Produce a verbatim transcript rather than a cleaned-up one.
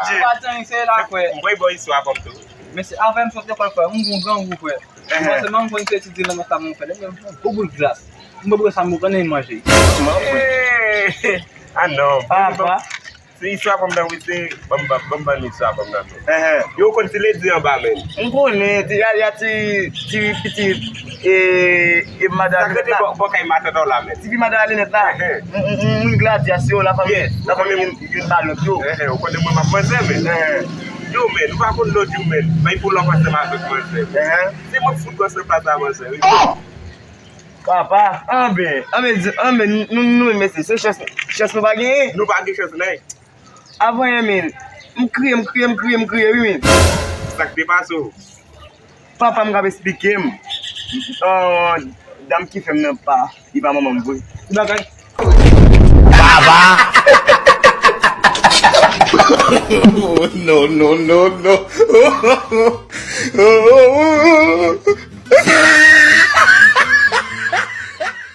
Ou pa tann se la, frè. M pral ba w istwa pa m tou. Men se avè m sot lekòl, frè. M gon grangou, frè. M panse m konn se ti di nan sa mwen fè. Lè m gwo boul glas. M pran sa m pran nan manje. Ah non. Papa. Se istwa pa m nan, wi, se ban m ban m ban m istwa pa m nan tou. Yo konn ti ledi anba men. M konnen, ti yaya, ti ti piti e e madan Linèt la. Bò kay matant la men. Ti fi madan Linèt la. Moun Gladias yo, la fanmi la fanmi youn pa lòt yo. Ou konnen mwen m ap manzè men. Yo men, nou pa konn lòt yo men. Bay pou lòt ansanm avèk manzè. Se mwen k fout gòs nan plas la manzè wi. Papa, anben, anben, anben, nou, nou, mesye, se chans, chans nou pa genyen. Nou pa gen chans, nèg. Avan yè, men, m kriye, m kriye, m kriye, m kriye, wi, men. Sa k te pase w? Papa m k ap esplike m. An, dam ki fè m nan pa, li pa manman m vre. Ti bagay. Baba! No, no, no, no.